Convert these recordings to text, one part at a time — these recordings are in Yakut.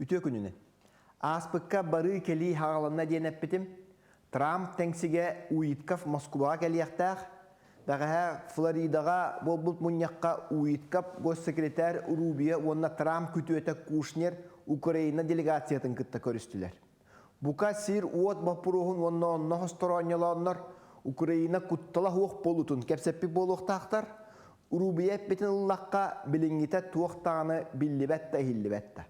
Үтүө күнүнэн. Ааспыкка барыы-кэлии хаҕаланна диэн эппитим. Трамп тэҥсигэ Уитков Москубаҕа кэлиэхтээх. Бэҕэһээ Флоридаҕа буолбут мунньахха Уитков госсекретарь Рубио уонна Трамп күтүөтэ Кушнер Украина делегациятын кытта көрүстүлэр. Бука сир-уот боппуруоһун уонна онно хостороонньолооннор Украина куттала суох буолуутун кэпсэппит буолуохтаахтар. Рубия эппитин ыллахха, билиҥҥитэ туох даҕаны биллибэт да иһиллибэт да.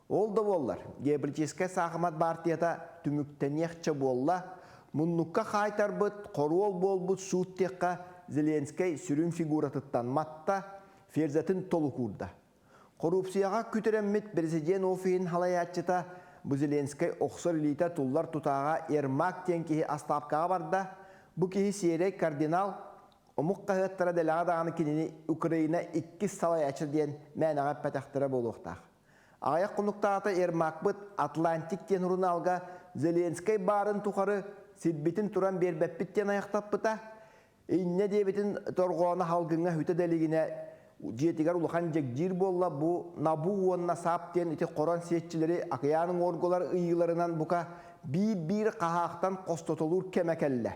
Ол да буоллар, геополитическай саахымат баартыйата түмүктэниэхчэ буолла, муннукка хаайтарбыт, хоруол буолбут суут диэххэ Зеленскэй сүрүн фигуратыттан матта, ферзатын толук уурда. Хоруупсуйаҕа күтүрэммит президент офиһын халайааччыта бу Зеленскэй охсор илиитэ туллар тутааҕа Ермак диэн киһи астаапкаҕа барда. Бу киһи сиэрэй кардинал, омук хаһыаттара дэлэҕэ даҕаны кинини Украина иккис салайааччы диэн мээнэҕэ эппэтэхтэрэ буолуохтаах. Аҕыйах хонуктааҕыта Ермакпыт Атлантик диэн сурунаалга Зеленскэй баарын тухары сирбитин туран биэрбэппит диэн айахтаппыта. Инньэ диэбитин торҕооно халгыҥҥа хүтэ да илигинэ дьиэтигэр улахан дьэгдьиир буолла бу Набу уонна Сап диэн ити хорон сиэччилэри акыйаан уҥуоргулар ыйыыларынан бука биир-биир хаһаахтан хостотолуур кэмэ кэллэ.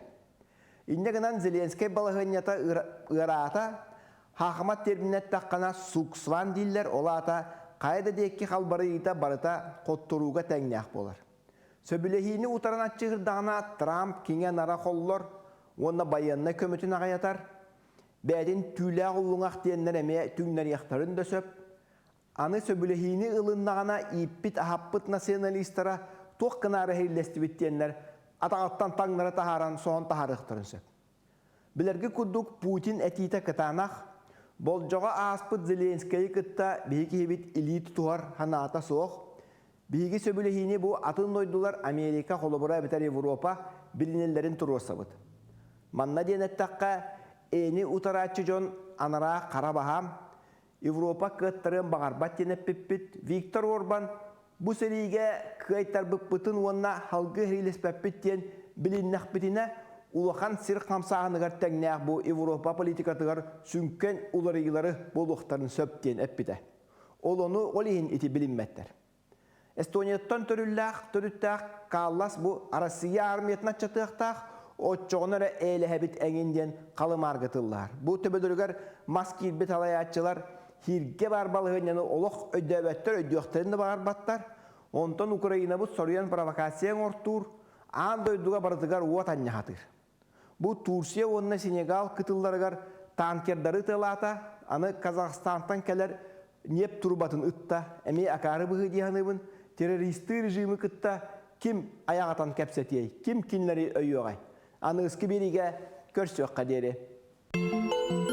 Инньэ гынан Зеленскэй балаһыанньата ыараата, хаахымат тиэрминэттэххинэ суксван дииллэр, ол аата хайа да диэки халбарыйыыта барыта хотторууга тэҥнээх буолар. Сөбүлэһиини утаран аччыгырдаҕына Трамп киҥэ-нара холлор уонна байыаннай көмөтүн аҕыйатар. Бэйэтин түүлээх уллуҥах диэннэр эмиэ түҥнэриэхтэрин да сөп. Аны сөбүлэһиини ылыннаҕына ииппит-аһаппыт националистара туох гынаары эһиллэстибит диэннэр атаҕыттан таҥнары таһааран соһон таһаарыахтарын сөп. Билэрги курдук Путин этиитэ кытаанах, болдьоҕо ааспыт Зеленскэйи кытта биһиги киһибит илии тутуһар санаата суох. Биһиги сөбүлэһиини бу атын дойдулар Америка холобура эбэтэр Европа билинэллэрин туруорсабыт. Манна диэн эттэххэ, эни утарааччы дьон анараа хара баһаам, Европа кыаттарыан баҕарбат диэн эппиппит. Виктор Орбан бу сэриигэ кыайтарбыппытын уонна салгыы сэриилэспэппит диэн билиннэхпитинэ, улахан сир хамсааһыныгар тэҥнээх бу Европа политикатыгар сүҥкэн уларыйыылары буолуохтарын сөп диэн эппитэ. Ол ону ол иһин ити билиммэттэр. Эстонияттан төрүллээх, төрүттээх Каллас бу Арассыыйа армиятын аччатыахтаах, оччоҕуна эрэ ээлэһэбит эҥин диэн халымаарга тыллаһар. Бу төбөлөрүгэр мас киирбит салайааччылар хииргэ баар балаһыанньаны олох өйдөөбөттөр, өйдүөхтэрин да баҕарбаттар. Онтон Украинабыт соруйан провокация оҥортуур, аан дойдуга барытыгар уот анньаһатыыр. Бу Турция уонна Сенегал кытылларыгар танкердары ытыалаата, аны Казахстантан кэлэр ньиэп турбатын ытта, эмиэ акаары быһыы дии саныыбын, террористыы режими кытта ким айаҕатан кэпсэтиэй, ким кинилэри өйүөҕэй? Аныгыскы биэриигэ көрсүөххэ диэри.